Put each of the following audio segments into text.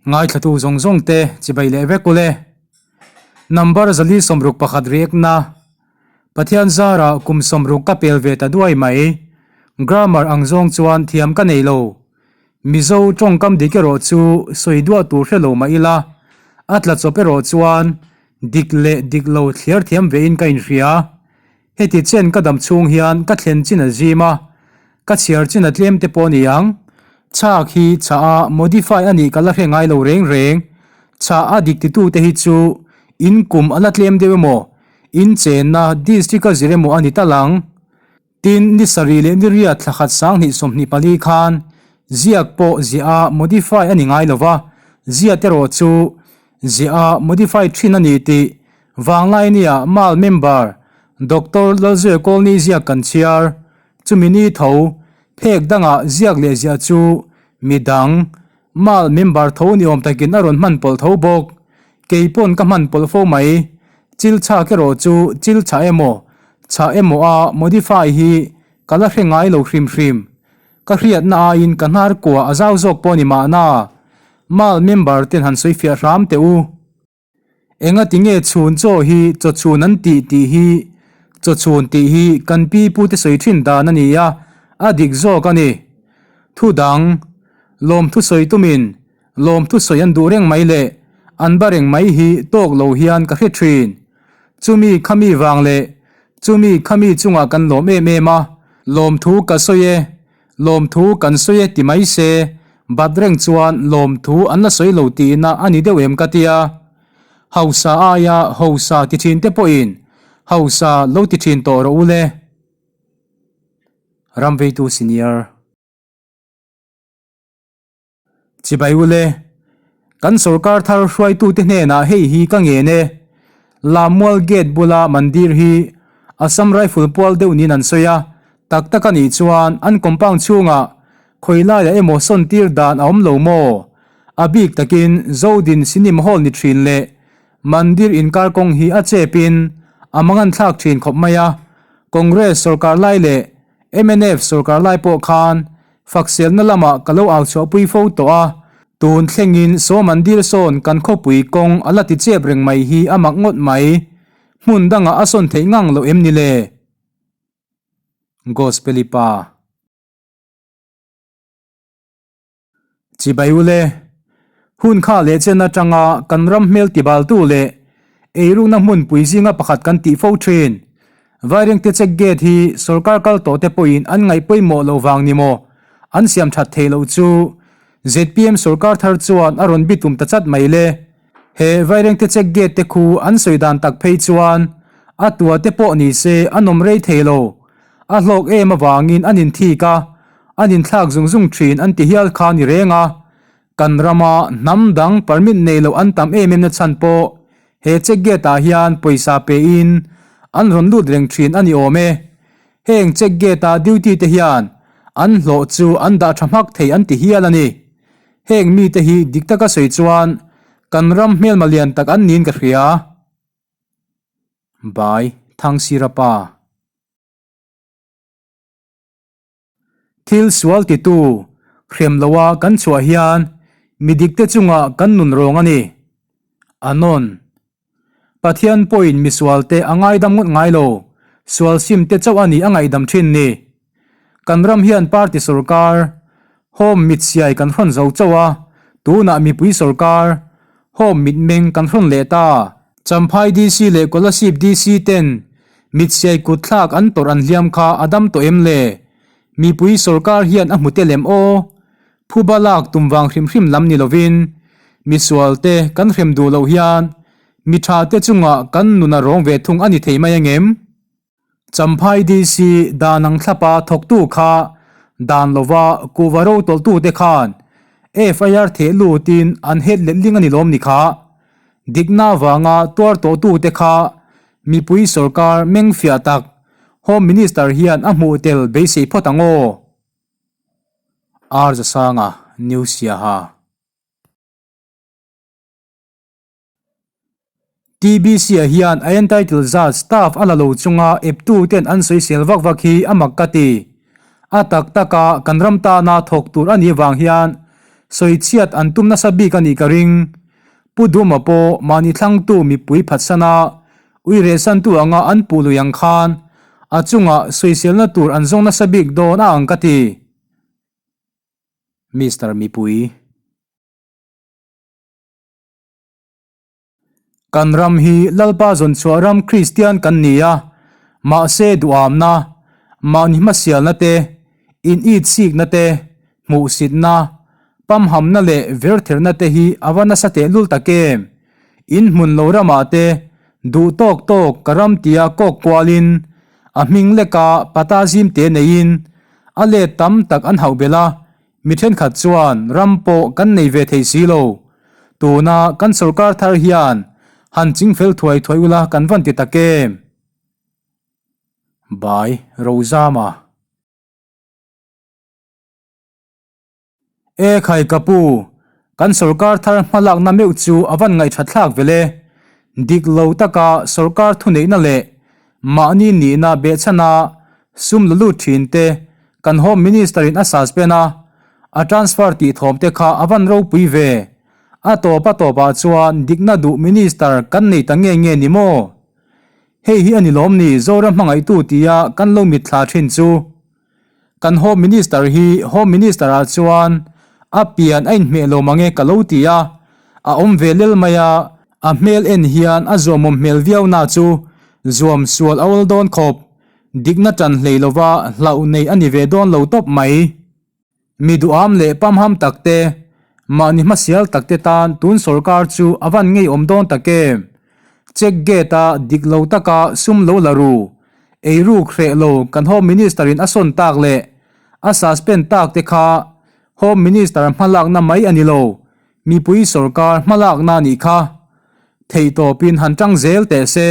Ngaithlatu zawng zawng te chibai leh vek ule. Number 461 riakna Pathian zara kum 60 ka pel ve ta duai mai. Grammar ang zawng chuan thiam ka nei lo. Mizo tawngkam dik erawh chu sawi duah tur hre lo mah ila, a tla chawp erawh chuan dik leh dik lo thliar thiam vein ka inhria. Heti chen ka dam chhung hian ka thlen chin a zim a, ka chhiar chin a tlem te pawh a ni ang. Chhak hi chhah a modify a nih ka la hre ngai lo reng reng. Chhah a dik titute hi chu in kum a la tlem deuh emaw, in chenna district a zir emaw a ni tal ang. Tin, ni sarih leh ni riat thla khat 2024 khan ziak pawh ziah a modify a ni ngai lo va, ziat erawh chu ziah a modify thin a ni tih Vanglai nia mal member Doctor Lalzuia Kawlni ziak kan chhiar. Chumi ni tho phek dangah ziak leh ziah chu midang mal member tho ni awm takin a rawn hman pawlh tho bawk. Kei pawn ka hman pawlh fo mai. Chil chhak erawh chu chil chhah emaw chhah emaw a modify hi ka la hre ngai lo hrim hrim. Ka hriatna aiin ka hnar kua a zau zawk pawh ni mahna mal member ten han sawi fiah hram teh u. Enga tinge chhun chaw hi chaw chhun an tih tih hi chaw chhun tih hi kan pi pute sawi thin dan a ni a, a dik zawk a ni. Thu dang, lawmthu sawi tumin lawmthu sawi an duh reng mai leh an ba reng mai hi tawk lo hian ka hre thin. Chumi khami vang leh chumi khami chungah kan lawm em em a, lawmthu ka sawi e, Lawmthu kan sawi e ti mai se, bat reng chuan lawmthu an la sawi lo tihna a ni deuh em ka tia. Hausa aia hausa ti thin te pawhin hausa lo ti thin tawh rawh u le. Ramveitu Senior. Chibai ule, kan sorkar thar hruaitute hnenah hei hi ka ngen e. Lammual gate bula mandir hi Assam Rifle pual deuh niin an sawi a, tak tak a nih chuan an compound chhungah khawi laiah emaw sawn tir dan a awm lo maw? A bik takin Zodin Cinema Hall ni thin leh mandir inkar kawng hi a chepin a manganthlak thin khawp mai a, Congress sorkar lai leh mnf sorkar lai pawh khan Fakselna lamah ka lo au chhuahpui fo tawh a, tun thlengin saw mandir sawn kan khawpui kawng a la ti chep reng mai hi a mak ngawt mai. Hmun dangah a sawn theih ngang loh em ni le? Gospeli pa. Chibai ule, hun kha leh chen atanga kan ram hmel tibaltu leh eirukna hmunpui zinga pakhat kan tih fo thin. Vairengte check gate hi sorkar kal tawh te pawhin an ngaih pawimawh loh vang ni maw an siam that theih loh chu zpm sorkar thar chuan a rawn bitum ta chat mai le. He Vairengte check gate te khu an sawi dan tak phei chuan a tua te pawh ni se a nawm rei thei lo. A hlawk em avangin an inthik a, an inthlak zung zung thin an ti hial kha ni reng a. Kan rama hnam dang permit nei loh an tam em em na chhan pawh he check gate ah hian pawisa pe in an rawn lut reng thin a ni awm e. Heng check gate a duty te hian an hlawh chu an dah tha hmak thei an ti hial a ni. Heng mite hi dik taka sawi chuan kan ram hmelma lian tak an niin ka hria. By Thangsirapa. Thil sual titu hrem loa kan chhuah hian mi dikte chungah kan nun rawng a ni. Anon. Pathian pawhin mi sualte a ngaidam ngawt ngai lo, sual simte chauh a ni a ngaihdam thin ni. Kan ram hian party sorkar, home mitsiai kan hrawn zo chauh a, tunah mipui sorkar, home mitmeng kan hrawn leh ta. Champhai DC leh Kolasib DC ten mitsiai kutthlak an tawrh an hliam kha a dam tawh em le? Mipui sorkar hian a hmu tel em aw? Phuba lak tum vang hrim hrim lam ni lovin misual te kan hrem duh loh hian mi tha te chungah kan nun a rawng ve thung a ni thei mai angem? Champhai DC dan ang thlapa thawktu kha dan lova kuhva ro tawlhtute khan FIR theh lutin an het letling a ni lawm ni kha. Dikna vanga tuar tawhtute kha mipui sorkar mengfiah tak Home Minister hian a hmuh tel beisei phawt ang aw. R Zasanga, New Siaha. TBC-ah hian a entitle zat staff a la lo chunga eptu ten an sawisel vak vak hi a mak ka ti. A tak taka kan ram tana thawk tur a nih vang hian Sawichhiat an tum nasa bik a nih ka ring. Pu Duma pawh mahni thlangtu mipui phatsana ui rehsantu anga an puh lui ang khan a chungah sawiselna tur an zawng nasa bik dawn a ang ka ti. Mister Mipui. Kan ram hi Lalpa zawnchhuah ram Kristian kan ni a, mahse duhamna, mahni hmasialna te, initsikna te, hmuhsitna, pamhamna leh vertherna te hi a va nasa tehlul tak em? In hmun lo ramah te duh tawk tawk ka ram tia kawk kualin a hming leka pata zim te neiin a let tam tak an hauh belh a, Mi thenkhat chuan ram pawh kan nei ve thei si lo. Tuna kan sorkar thar hian han ching fel thuai thuai ula kan van ti tak em? By Rozama. E khai ka pu, kan sorkar thar hmalakna meuh chu a van ngaihthat thlak vel e. Dik lo taka sorkar thuneihna leh Mahni nihna behchhana sum la lut thin te kan Home Minister in a suspend a, a transfer tih thawm te kha a van ropui ve. A tawp a tawp ah chuan dikna duh Minister kan nei ta nge nge ni maw? Hei hi a ni lawm ni Zoram hmangaihtu tia kan lo mitthla thin chu. Kan Home Minister hi Home Minister ah chuan a pian a inhmeh lo mange ka lo ti a, a awm ve lel mai a, a hmel en hian a zuamawm hmel viau na chu zuam sual a awl dawn khawp, dikna tan hlei lova hlauh nei a ni ve dawn lo tawp mai. Mi duham leh pamham tak te, mahni hmasial tak te tan tun sorkar chu a van ngeiawm dawn tak em? Check gate a dik lo taka sum lo la ru, eiruk hreh lo kan Home Minister in a sawn tak leh a suspend tak te kha Home Minister hmalakna mai a ni lo, mipui sorkar hmalakna a nih kha. Theihtawpin han tang zel teh se.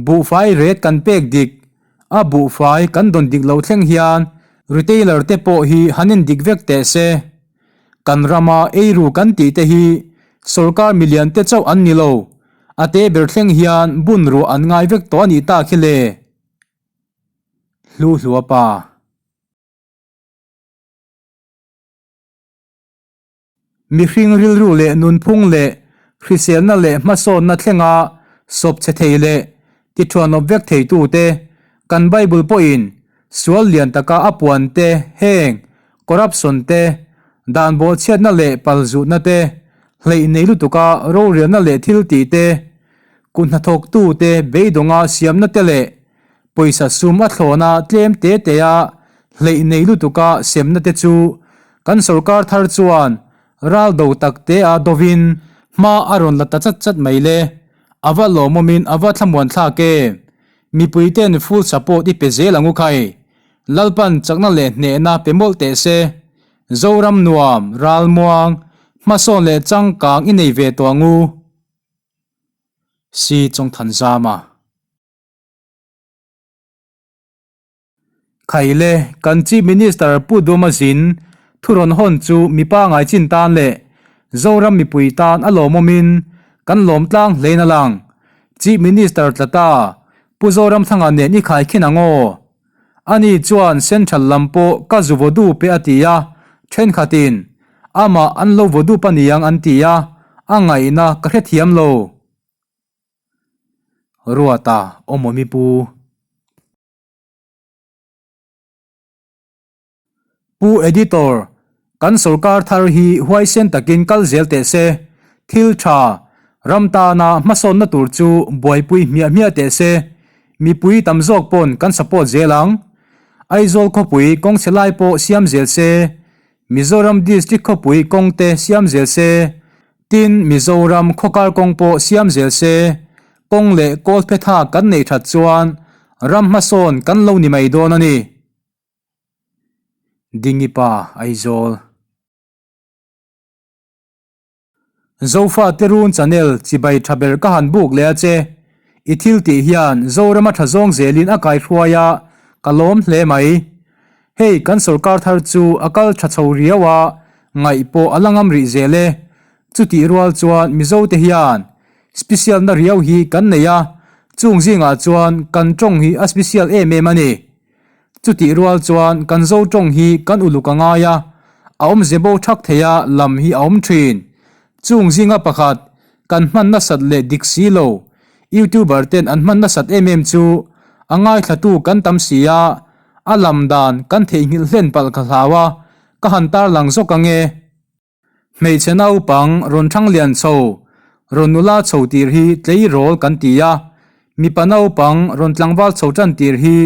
Buhfai ret kan pek dik, a buhfai kan dawn dik lo thleng hian retailer te pawh hi han en dik vek teh se. Kan rama eiru kan tih te hi sorkar milian te chauh an ni lo, a te ber thleng hian bun ruah an ngai vek tawh a nih tak hi le. Hluhlua pa. Mihring rilru leh nunphung leh hriselna leh hmasawnna thlenga sawp chhe thei leh tithuanawp vek theitute kan Bible pawhin sual lian taka a puan te heng corruption te, dan bawhchhiatna leh palzutna te, hleih nei lutuka rorialna leh thil tih te, kut hnathawktute beidawnga siamna te leh Pawisa sum a thlawna tlem te te a hleih nei lutuka semna te chu kan sorkar thar chuan ral do tak te a dovin hma a rawn la ta chat chat mai le. A va lawmawmin a va thlamuan thlak e. Mipui ten full support i pe zel ang u khai. Lalpan chakna leh hnehna pe mawlh teh se. Zoram nuam, ralmuang, hmasawn leh changkang i nei ve tawh ang u. Si Chawngthanzama. Khaile, kan Chief Minister Pu Duma zin thu rawn hawn chu mipa ngaichin tan leh Zoram mipui tan a lawmawmin kan lawm tlang hlein a lang. Chief Minister tla ta, Pu Zoramthanga nen i khaikhin ang aw. Ani chuan Central lam pawh ka zu vaw dup e a ti a, thenkhatin amah an lo vaw dup a niang an ti a, a ngaihna ka hrethiam lo. Ruata awmawmi pu. Pu Editor, kan sorkar thar hi huaisen takin kal zel teh se, thil tha, ram tana hmasawnna tur chu buaipui hmiah hmiah teh se, mipui tam zawk pawn kan support zel ang. Aizawl khawpui kawng chhe lai pawh siam zel se, Mizoram District khawpui kawng te siam zel se, Tin, Mizoram khawkar kawng pawh siam zel se, kawng leh kawlphetha kan neih that chuan ram hmasawn kan lo ni mai dawn a ni. Dingipa Aizawl. Zofa te run channel chibai tha ber ka han buk leh a che. I thil tih hian Zorama tha zawng zelin a kaihruai a, ka lawm hle mai. Hei kan sorkar thar chu a kal tha chho riau a, ngaih pawh a la ngam rih zel e. Chutih rual chuan Mizo te hian special na riau hi kan nei a, chung zingah chuan kan tawng hi a special em em a ni. Chutih rual chuan kan Zo tawng hi kan uluk a ngai a, A awmze bo thak theia lam hi a awm thin. Chung zinga pakhat, kan hman nasat leh dik si lo, Youtuber ten an hman nasat em em chu a ngaithlatu kan tam si a, a lam dan kan theihnghilh hlen palh ka hlau a, ka han tarlang zawk ang e. Hmeichhe naupang rawn thang lian chho, rawn nula chho tir hi tleirawl kan ti a, mipa naupang rawn tlangval chho tan tir hi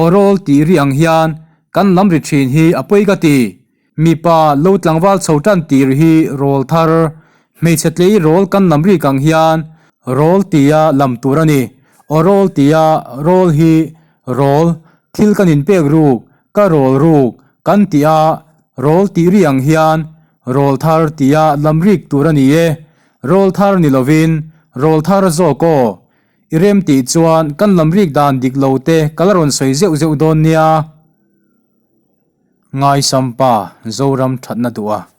awrawl tih ri ang hian kan lam ri thin hi a pawi ka ti. Mipa lo tlangval chho tan tir hi rawl thar, hmeichhe tleirawl kan lam rik ang hian rawl tia lam tur a ni. Awrawl tia rawl hi rawl, thil kan inpek ruk, ka rawl ruk kan tih a, Rawl tih ri ang hian rawl thar tia lam rik tur a ni e. Rawl thar ni lovin rawl thar zawk aw. I rem tih chuan kan lam rik dan dik lo te ka la rawn sawi zeuh zeuh dawn nia. Ngaisam pa Zoram thatna duh a.